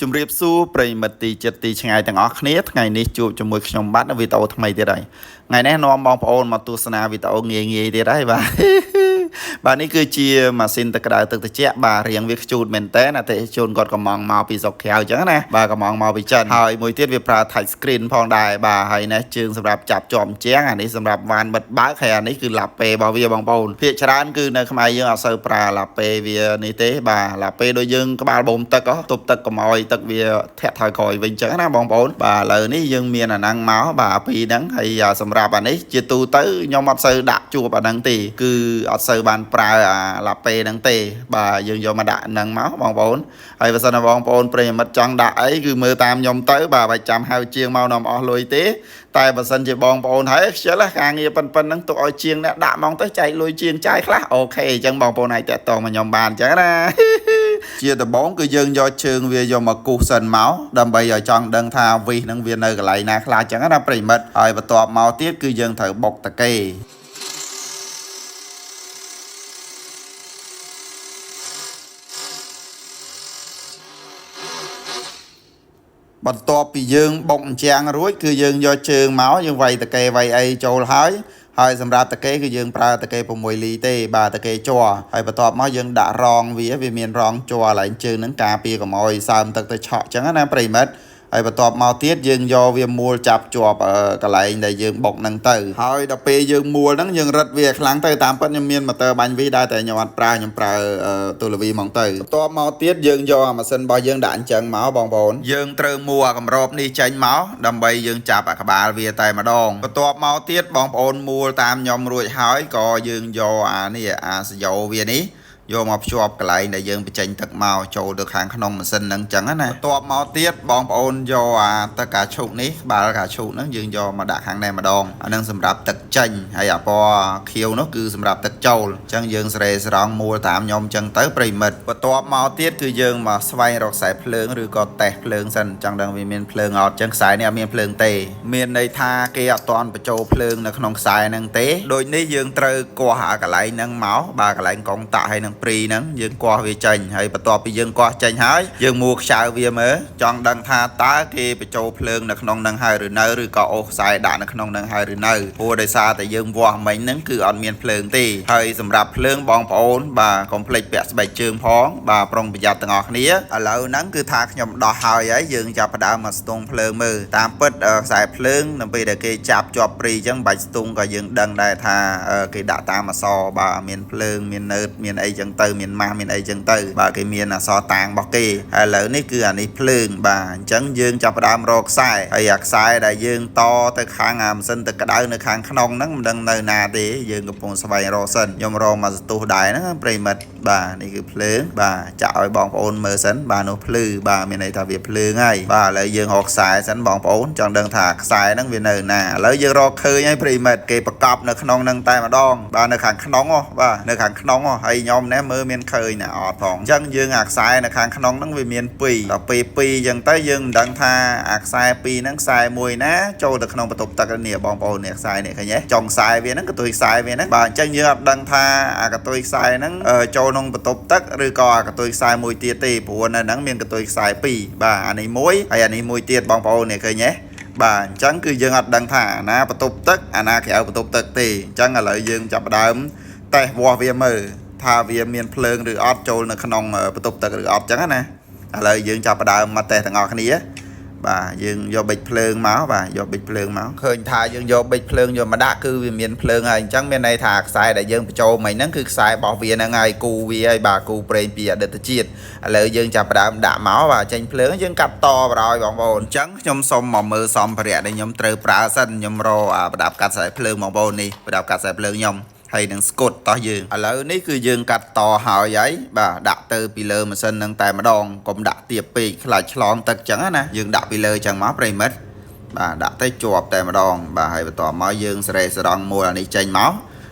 ជំរាបសួរប្រិយមិត្តទីចិត្តទីឆ្ងាយទាំងអស់គ្នាថ្ងៃនេះជួបជាមួយខ្ញុំបាទនៅវីដេអូថ្មីទៀតហើយថ្ងៃនេះនាំបងប្អូនមកទស្សនាវីដេអូងាយងាយទៀតហើយបាទ បាទនេះគឺជាម៉ាស៊ីនទឹកក្តៅទឹកត្រជាក់បាទរាងវាខ្ជូតមែនតើអតិថិជនគាត់កំងមកពីស្រុកក្រៅអញ្ចឹងណាបាទកំងមកពីចិនហើយមួយទៀតវាប្រើ touch screen ផងដែរបាទហើយនេះជើងសម្រាប់ចាប់ជាប់ជាងអានេះសម្រាប់វ៉ានបិទបើកហើយអានេះគឺឡាពេរបស់វាបងប្អូនភាគច្រើនគឺនៅខ្មែរយើងអត់សូវប្រើឡាពេវានេះទេបាទឡាពេដូចយើងក្បាលបូមទឹកហ៎ទប់ទឹកកុំឲ្យទឹកវាធាក់ថយក្រោយវិញអញ្ចឹងណាបងប្អូនបាទឥឡូវនេះយើងមានអាហ្នឹងមកបាទពីរហ្នឹងហើយសម្រាប់អានេះជាទូទៅខ្ញុំអត់សូវដាក់ជួបអាហ្នឹងទេគឺអត់សូវបានប្រើអាឡាពេហ្នឹងទេបាទយើងយកមកដាក់ហ្នឹងមកបងប្អូនហើយបើសិនណាបងប្អូនប្រិយមិត្តចង់ដាក់អីគឺមើលតាមខ្ញុំទៅបាទបាច់ចាំហៅជាងមកនាំអស់លុយទេតែបើសិនជាបងប្អូនហើយខ្ជិលការងារប៉ុណ្ណឹងទុកឲ្យជាងអ្នកដាក់ហ្មងទៅចែកលុយជាងចាយខ្លះOK អញ្ចឹងបងប្អូនអាចតាក់ទងមកខ្ញុំបានអញ្ចឹងណា ជាដំបូងគឺយើងយកជើងវាយកមកគូសសិនមកដើម្បីឲ្យចង់ដឹងថាវិសហ្នឹងវានៅកន្លែងណាខ្លះអញ្ចឹងណាប្រិយមិត្តហើយបន្ទាប់មកទៀតគឺយើងត្រូវបុកតាកេបន្ទាប់ពីយើងបុកអញ្ចាំងរួចគឺយើងយកជើងមកយើងវាយតាកេវាយអីចូលហើយហើយសម្រាប់តាកេគឺយើងប្រើតាកេ6លីទេបាទតាកេជ័រហើយបន្ទាប់មកយើងដាក់រងវាវាមានរងជ័រកន្លែងជើងហ្នឹងការពារកុំឲ្យសើមទឹកទៅឆក់អញ្ចឹងណាប្រិយមិត្តហើយបន្ទាប់មកទៀតយើងយកវាមួលចាប់ជាប់កន្លែងដែលយើងបុកហ្នឹងទៅហើយដល់ពេលយើងមួលហ្នឹងយើងរឹតវាខ្លាំងទៅតាមពិតខ្ញុំមានម៉ូទ័របាញ់វីដែរតែខ្ញុំអត់ប្រើខ្ញុំប្រើទូលវីហ្មងទៅបន្ទាប់មកទៀតយើងយកអាម៉ាស៊ីនរបស់យើងដាក់អញ្ចឹងមកបងប្អូនយើងត្រូវមួលអាកម្របនេះចេញមកដើម្បីយើងចាប់អាក្បាលវាតែម្ដងបន្ទាប់មកទៀតបងប្អូនមួលតាមខ្ញុំរួចហើយក៏យើងយកអានេះអាសយោវានេះយកមកភ្ជាប់កន្លែងដែលយើងបញ្ចេញទឹកមកចូលទៅខាងក្នុងម៉ាស៊ីនហ្នឹងចឹងណាបន្ទាប់មកទៀតបងប្អូនយកអាទឹកកាឈូកនេះក្បាលកាឈូកហ្នឹងយើងយកមកដាក់ខាងនេះម្ដងអាហ្នឹងសម្រាប់ទឹកចេញហើយអាពណ៌ខៀវនោះគឺសម្រាប់ទឹកចូលអញ្ចឹងយើងសេរីស្រង់មួលតាមខ្ញុំអញ្ចឹងទៅប្រិយមិត្តបន្ទាប់មកទៀតគឺយើងមកស្វែងរកខ្សែភ្លើងឬក៏តេស្តភ្លើងសិនចង់ដឹងវាមានភ្លើងអត់អញ្ចឹងខ្សែនេះអត់មានភ្លើងទេមានន័យថាគេអត់ទាន់បញ្ចូលភ្លើងនៅក្នុងខ្សែហ្នឹងទេដូចនេះយើងត្រូវគាស់អាកន្លែងហ្នឹងមកបាទកន្លែងកុងតាក់ហើយនឹងព្រីហ្នឹងយើងគាស់វាចេញហើយបន្ទាប់ពីយើងគាស់ចេញហើយយើងមួខ្ចៅវាមើលចង់ដឹងថាតើគេបញ្ចូលភ្លើងនៅក្នុងហ្នឹងហើយឬនៅឬក៏អូសខ្សែដាក់នៅក្នុងហ្នឹងហើយឬនៅព្រោះដោយសារតែយើងវាស់មិញហ្នឹងគឺអត់មានភ្លើងទេហើយសម្រាប់ភ្លើងបងប្អូនបាទកុំភ្លេចពាក់ស្បែកជើងផងបាទប្រុងប្រយ័ត្នទាំងអស់គ្នាឥឡូវហ្នឹងគឺថាខ្ញុំដោះហើយហើយយើងចាប់ផ្ដើមមកស្ទង់ភ្លើងមើលតាមពិតខ្សែភ្លើងនៅពេលដែលគេចាប់ជាប់ព្រីអញ្ចឹងបាច់ស្ទង់ក៏យើងដឹងដែរថាគេដាក់តាមអក្សរបាទមានភ្លើងមាននើតមានអីចឹងទៅមានម៉ាស់មានអីចឹងទៅបាទគេមានអក្សរតាងរបស់គេហើយឥឡូវនេះគឺអានេះភ្លើងបាទអញ្ចឹងយើងចាប់ផ្ដើមរកខ្សែហើយអាខ្សែដែលយើងតទៅខាងអាម៉ាស៊ីនទឹកក្តៅនៅខាងក្នុងហ្នឹងមិនដឹងនៅណាទេយើងកំពុងស្វែងរកសិនខ្ញុំរកមកសន្ទុះដែរហ្នឹងប្រិយមិត្តបាទនេះគឺភ្លើងបាទចាក់ឲ្យបងប្អូនមើលសិនបាទនោះភ្លឺបាទមានន័យថាវាភ្លើងហើយបាទឥឡូវយើងរកខ្សែសិនបងប្អូនចង់ដឹងថាខ្សែហ្នឹងវានៅណាឥឡូវយើងរកឃើញហើយប្រិយមិត្តគេប្រកបនៅក្នុងហ្នឹងតែម្ដងបាទនៅខាងក្នុងហ៎បាទនៅខាងក្នុងហ៎ហើយខ្ញុំនេះមើលមានឃើញណាអត់ផងអញ្ចឹងយើងអាខ្សែនៅខាងក្នុងហ្នឹងវាមាន2ដល់ពេល2អញ្ចឹងទៅយើងមិនដឹងថាអាខ្សែ2ហ្នឹងខ្សែមួយណាចូលទៅក្នុងបន្ទប់ទឹកនេះបងប្អូននេះខ្សែនេះឃើញទេចុងខ្សែវាហ្នឹងកន្ទុយខ្សែវាហ្នឹងបាទអញ្ចឹងយើងអត់ដឹងថាអាកន្ទុយខ្សែហ្នឹងចូលក្នុងបន្ទប់ទឹកឬក៏អាកន្ទុយខ្សែមួយទៀតទេព្រោះនៅហ្នឹងមានកន្ទុយខ្សែ2បាទអានេះមួយហើយអានេះមួយទៀតបងប្អូននេះឃើញទេបាទអញ្ចឹងគឺយើងអត់ដឹងថាអាណាបន្ទប់ទឹកអាណាក្រៅបន្ទប់ទឹកទេអញ្ចឹងឥឡូវយើងចាប់ផ្ដើមតេស្តវាស់វាមើលថាវាមានភ្លើងឬអត់ចូលនៅក្នុងបន្ទប់ទឹកឬអត់ចឹងណាឥឡូវយើងចាប់ផ្ដើមមកតេស្តទាំងអស់គ្នាបាទយើងយកប៊ិចភ្លើងមកបាទយកប៊ិចភ្លើងមកឃើញថាយើងយកប៊ិចភ្លើងយកមកដាក់គឺវាមានភ្លើងហើយអញ្ចឹងមានន័យថាខ្សែដែលយើងបញ្ចូលមិញហ្នឹងគឺខ្សែរបស់វាហ្នឹងហើយគូវាហើយបាទគូប្រេងពីអតីតជាតិឥឡូវយើងចាប់ផ្ដើមដាក់មកបាទចេញភ្លើងយើងកាត់តបរោយបងប្អូនអញ្ចឹងខ្ញុំសុំមកមើលសម្ភារៈដែលខ្ញុំត្រូវប្រើសិនខ្ញុំរកអាប្រដាប់កាត់ខ្សែភ្លើងបងប្អូននេះប្រដាប់កាត់ខ្សែភ្លើងខ្ញុំហើយនឹងស្គុតតោះយើងឥឡូវនេះគឺយើងកាត់តហើយហើយបាទដាក់ទៅពីលើម៉ាស៊ីននឹងតែម្ដងកុំដាក់ទៀបពេកខ្លាចឆ្លងទឹកចឹងណាយើងដាក់ពីលើចឹងមកប្រិយមិត្តបាទដាក់ទៅជាប់តែម្ដងបាទហើយបន្ទាប់មកយើងសេរីស្រង់មួលអានេះចេញមក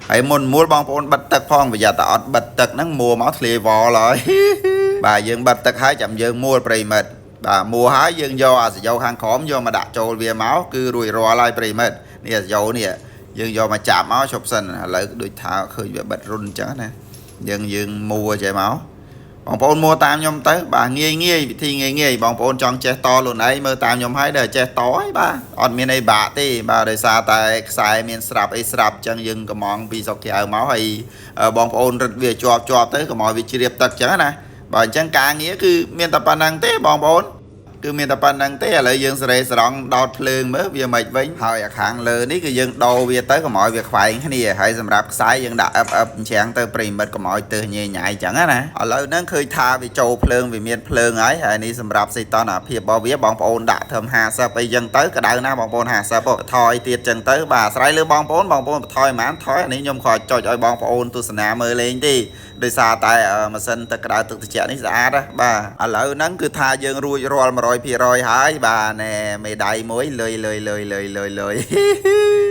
ហើយមុនមួលបងប្អូនបិទទឹកផងប្រយ័ត្នតែអត់បិទទឹកហ្នឹងមួលមកធ្លាយវល់ហើយបាទយើងបិទទឹកហើយចាំយើងមួលប្រិយមិត្តបាទមួលហើយយើងយកអាសយោខាងក្រោមយកមកដាក់ចូលវាមកគឺរួចរាល់ហើយប្រិយមិត្តនេះអាសយោនេះយើងយកមកចាប់មកឈប់សិនឥឡូវដូចថាឃើញវាបិទរុនអញ្ចឹងណាយើងមួចេះមក បងប្អូនមួតាមខ្ញុំទៅបាទងាយងាយវិធីងាយងាយបងប្អូនចង់ចេះតខ្លួនឯងមើលតាមខ្ញុំហើយដល់ចេះតហើយបាទអត់មានអីបាក់ទេបាទដោយសារតែខ្សែមានស្រាប់អីស្រាប់អញ្ចឹងយើងកំងពីស្រុកក្រៅមកហើយបងប្អូនរឹតវាជាប់ជាប់ទៅកុំឲ្យវាជ្រាបទឹកអញ្ចឹងណាបាទអញ្ចឹងការងារគឺមានតែប៉ុណ្្នឹងទេបងប្អូនគឺមានតែប៉ុណ្្នឹងទេឥឡូវយើងសេរីស្រង់ដោតភ្លើងមើលវាមិនវិញហើយអាខាងលើនេះគឺយើងដូរវាទៅកុំឲ្យវាខ្វែងគ្នាហើយសម្រាប់ខ្សែយើងដាក់អឹបអឹបអញ្ចឹងទៅប្រិមិត្តកុំឲ្យទើសញ៉ៃញ៉ៃអញ្ចឹងណាឥឡូវហ្នឹងឃើញថាវាចូលភ្លើងវាមានភ្លើងហើយហើយនេះសម្រាប់សីតុណ្ហភាពរបស់វាបងប្អូនដាក់ធ្វើ50អីចឹងទៅក្តៅណាស់បងប្អូន50ថយទៀតចឹងទៅបាទអាស្រ័យលើបងប្អូនបងប្អូនបន្ថយប៉ុន្មានថយអានេះខ្ញុំគ្រាន់ចុចឲ្យបងប្អូនទស្សនាមើលលេងទេដោយសារតែម៉ាស៊ីនទឹកក្តៅទឹកត្រជាក់នេះស្អាតណាបាទឥឡូវហ្នឹងគឺថាយើងរួចរាល់100%ហើយបាទណែមេដៃមួយលុយលុយលុយលុយលុយលុយ។